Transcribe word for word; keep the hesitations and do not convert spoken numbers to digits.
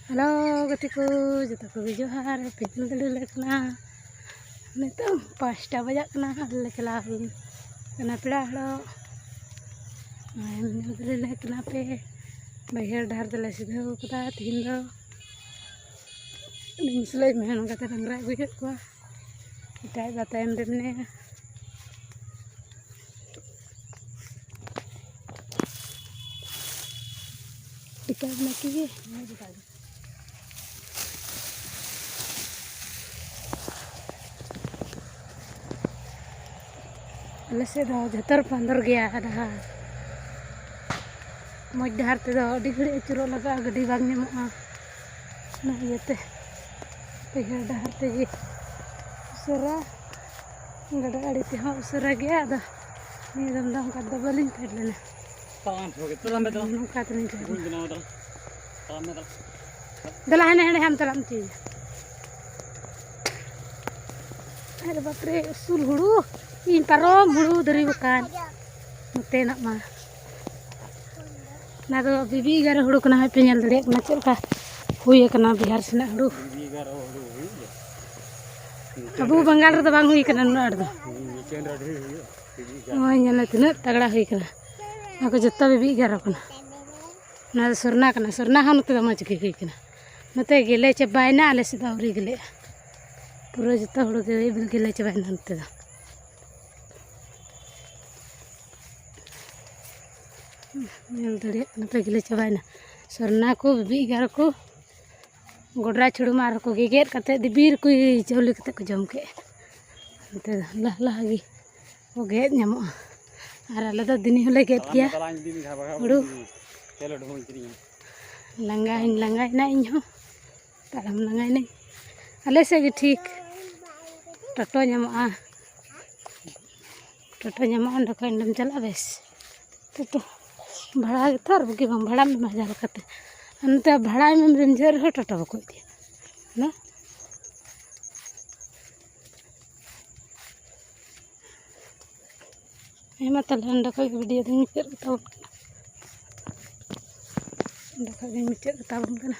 Hello ᱜᱟᱛᱮ ᱠᱚ, ᱡᱚᱛᱚ ᱠᱚᱜᱮ ᱡᱚᱦᱟᱨ᱾ ᱯᱤᱡᱽᱢᱟᱹ ᱫᱟᱲᱮ ᱞᱮ ᱠᱟᱱᱟ, ᱱᱤᱛᱚᱜ ᱯᱟᱸᱪᱴᱟ ᱵᱟᱡᱟᱜ ᱠᱟᱱᱟ᱾ ᱟᱞᱮ ᱞᱮ ᱪᱟᱞᱟᱣ ᱦᱩᱭ ᱠᱟᱱᱟ ᱯᱮᱲᱟ ᱦᱚᱲᱚᱜ᱾ ᱟᱨ ᱧᱮᱞ ᱫᱟᱲᱮ ᱞᱮ ᱠᱟᱱᱟ ᱯᱮ, ᱵᱟᱹᱭᱦᱟᱹᱲ ᱰᱟᱦᱟᱨ ᱫᱚᱞᱮ ᱥᱤᱫᱷᱟᱹᱣ ᱠᱟᱫᱟ ᱛᱤᱦᱤᱧ ᱫᱚ᱾ ᱩᱱᱤ ᱢᱩᱥᱞᱟᱹᱭ ᱢᱮᱱ ᱠᱟᱛᱮ ᱰᱟᱝᱨᱟ ᱟᱹᱜᱩᱭᱮᱫ ᱠᱚᱣᱟ᱾ ᱮᱴᱟᱜ ᱵᱟ ᱛᱟᱭᱚᱢ ᱨᱮ ᱢᱮᱱᱟᱭᱟ᱾ ᱮᱴᱟᱜ ᱵᱟ ᱠᱤ ᱜᱮ᱾ ᱟᱞᱮ ᱥᱮᱫ ᱫᱚ ᱡᱷᱚᱛᱚᱨ ᱯᱟᱸᱫᱚᱨ ᱜᱮᱭᱟ ᱰᱟᱦᱟᱨ᱾ ᱢᱚᱡᱽ ᱰᱟᱦᱟᱨ ᱛᱮᱫᱚ ᱟᱹᱰᱤ ᱜᱷᱟᱹᱲᱤᱡ ᱟᱹᱪᱩᱨᱚᱜ ᱞᱟᱜᱟᱜᱼᱟ, ᱜᱟᱹᱰᱤ ᱵᱟᱝ ᱧᱟᱢᱚᱜᱼᱟ᱾ ᱚᱱᱟ ᱤᱭᱟᱹᱛᱮ ᱵᱟᱹᱭᱦᱟᱹᱲ ᱰᱟᱦᱟᱨ ᱛᱮᱜᱮ ᱩᱥᱟᱹᱨᱟ, ᱜᱟᱰᱟ ᱟᱲᱮ ᱛᱮᱦᱚᱸ ᱩᱥᱟᱹᱨᱟ ᱜᱮᱭᱟ᱾ ᱟᱫᱚ ᱱᱤᱭᱟᱹ ᱫᱚᱢ ᱫᱚ ᱚᱱᱠᱟ ᱫᱚ ᱵᱟᱹᱞᱤᱧ ᱯᱷᱮᱰ ᱞᱮᱱᱟ᱾ ᱛᱟᱲᱟᱢ ᱦᱚᱸ ᱜᱮ, ᱛᱟᱲᱟᱢ ᱢᱮ, ᱛᱟᱲᱟᱢ᱾ ᱱᱚᱝᱠᱟ ᱛᱮᱞᱤᱧ ᱯᱷᱮᱰ ᱵᱟᱹᱧ ᱞᱮᱱᱟ᱾ ᱵᱮᱱᱟᱣ ᱫᱟ᱾ ᱛᱟᱲᱟᱢ ᱢᱮ, ᱛᱟᱲᱟᱢ᱾ ᱫᱮᱞᱟ, ᱦᱟᱱᱮ, ᱦᱟᱱᱮ ᱦᱟᱢ ᱛᱟᱲᱟᱢ ᱦᱚᱪᱚᱭᱮᱭᱟ᱾ ᱟᱨᱮ ᱵᱟᱯᱨᱮ, ᱩᱥᱩᱞ ᱦᱩᱲᱩ, ᱤᱧ ᱯᱟᱨᱚᱢ ᱦᱩᱲᱩ ᱫᱟᱨᱮ ᱟᱠᱟᱱ᱾ ᱱᱚᱛᱮᱱᱟᱜ ᱢᱟ᱾ ᱚᱱᱟ ᱫᱚ ᱵᱤᱵᱤ ᱮᱜᱟᱨᱚ ᱦᱩᱲᱩ ᱠᱟᱱᱟ, ᱦᱚᱭ ᱯᱮ ᱧᱮᱞ ᱫᱟᱲᱮᱭᱟᱜ ᱠᱟᱱᱟ ᱪᱮᱫ ᱞᱮᱠᱟ ᱦᱩᱭ ᱟᱠᱟᱱᱟ ᱵᱤᱦᱟᱨ ᱥᱮᱱᱟᱜ ᱦᱩᱲᱩ᱾ ᱵᱤᱵᱤ ᱮᱜᱟᱨᱚ ᱦᱩᱲᱩ ᱦᱩᱭᱩᱜ ᱜᱮᱭᱟ᱾ ᱟᱵᱚ ᱵᱟᱝᱜᱟᱞ ᱨᱮᱫᱚ ᱵᱟᱝ ᱦᱩᱭ ᱟᱠᱟᱱᱟ ᱱᱩᱱᱟᱹᱜ ᱟᱸᱴ ᱫᱚ᱾ ᱢᱤᱫᱴᱮᱱ ᱨᱮ ᱰᱷᱮᱨ ᱦᱩᱭᱩᱜᱼᱟ, ᱵᱤᱵᱤ ᱮᱜᱟᱨᱚ᱾ ᱱᱚᱜᱼᱚᱭ ᱧᱮᱞ ᱢᱮ ᱛᱤᱱᱟᱹᱜ ᱛᱟᱜᱲᱟ ᱦᱩᱭ ᱟᱠᱟᱱᱟ᱾ ᱚᱱᱟ ᱠᱚ ᱡᱚᱛᱚ ᱵᱤᱵᱤ ᱮᱜᱟᱨᱚ ᱠᱟᱱᱟ᱾ ᱚᱱᱟ ᱫᱚ ᱥᱚᱨᱱᱟ ᱠᱟᱱᱟ, ᱥᱚᱨᱱᱟ ᱦᱚᱸ ᱱᱚᱛᱮ ᱫᱚ ᱢᱚᱡᱽ ᱜᱮ ᱦᱩᱭ ᱟᱠᱟᱱᱟ᱾ ᱱᱚᱛᱮ ᱜᱮᱞᱮ ᱪᱟᱵᱟᱭᱮᱱᱟ, ᱟᱞᱮ ᱥᱮᱫ ᱫᱚ ᱟᱹᱣᱨᱤ ᱜᱮᱞᱮᱜᱼᱟ᱾ ᱯᱩᱨᱟᱹ ᱡᱚᱛᱚ ᱦᱩᱲᱩ ᱜᱮ ᱜᱮᱞᱮ ᱪᱟᱵᱟᱭᱮᱱᱟ ᱱᱚᱛᱮ ᱫᱚ᱾ ᱧᱮᱞ ᱫᱟᱲᱮᱭᱟᱜ ᱠᱟᱱᱟ ᱯᱮ, ᱜᱮᱞᱮ ᱪᱟᱵᱟᱭᱮᱱᱟ᱾ ᱥᱚᱨᱱᱟ ᱠᱚ, ᱵᱤᱵᱤ ᱮᱜᱟᱨᱚ ᱠᱚ, ᱜᱚᱰᱨᱟ ᱪᱷᱩᱲᱩ ᱢᱟ ᱟᱨᱦᱚᱸ ᱠᱚ ᱜᱮᱜᱮᱫ ᱠᱟᱛᱮ, ᱫᱤᱵᱤᱨ ᱠᱚ ᱪᱟᱣᱞᱮ ᱠᱟᱛᱮ ᱠᱚ ᱡᱚᱢ ᱠᱮᱫ᱾ ᱱᱚᱛᱮ ᱫᱚ ᱞᱟᱦᱟ ᱞᱟᱦᱟ ᱜᱮ ᱠᱚ ᱜᱮᱫ ᱧᱟᱢᱚᱜᱼᱟ᱾ ᱟᱨ ᱟᱞᱮ ᱫᱚ ᱫᱤᱱᱤ ᱦᱚᱸᱞᱮ ᱜᱮᱫ ᱜᱮᱭᱟ ᱦᱩᱲᱩ᱾ ᱞᱟᱸᱜᱟᱧ ᱞᱟᱸᱜᱟᱭᱮᱱᱟ ᱤᱧ ᱦᱚᱸ, ᱛᱟᱲᱟᱢ ᱞᱟᱸᱜᱟᱭᱮᱱᱟᱹᱧ᱾ ᱟᱞᱮ ᱥᱮᱫ ᱜᱮ ᱴᱷᱤᱠ ᱴᱳᱴᱳ ᱧᱟᱢᱚᱜᱼᱟ, ᱴᱳᱴᱳ ᱧᱟᱢᱚᱜᱼᱟ, ᱚᱸᱰᱮ ᱠᱷᱚᱱ ᱚᱸᱰᱮᱢ ᱪᱟᱞᱟᱜᱼᱟ ᱵᱮᱥ᱾ ᱴᱳᱴᱳ ᱵᱷᱟᱲᱟ ᱜᱮᱛᱚ ᱟᱨ ᱵᱩᱜᱤ ᱵᱟᱝ, ᱵᱷᱟᱲᱟᱢ ᱮᱢᱟ ᱡᱟᱦᱟᱸ ᱞᱮᱠᱟᱛᱮ᱾ ᱟᱨ ᱱᱚᱛᱮ ᱵᱷᱟᱲᱟ ᱮᱢᱮᱢ ᱨᱤᱢᱡᱷᱟᱹ ᱨᱮᱦᱚᱸ ᱴᱳᱴᱳ ᱵᱟᱠᱚ ᱤᱫᱤᱭᱟ᱾ ᱦᱮᱸ? ᱦᱮᱸ ᱢᱟ ᱛᱟᱦᱞᱮ ᱱᱚᱸᱰᱮ ᱠᱷᱚᱡ ᱜᱮ ᱵᱷᱤᱰᱤᱭᱳ ᱫᱚᱧ ᱢᱩᱪᱟᱹᱫ ᱠᱟᱛᱟ ᱵᱚᱱ ᱠᱟᱱᱟ᱾ ᱱᱚᱸᱰᱮ ᱠᱷᱚᱡ ᱜᱤᱧ ᱢᱩᱪᱟᱹᱫ ᱠᱟᱛᱟ ᱵᱚᱱ ᱠᱟᱱᱟ᱾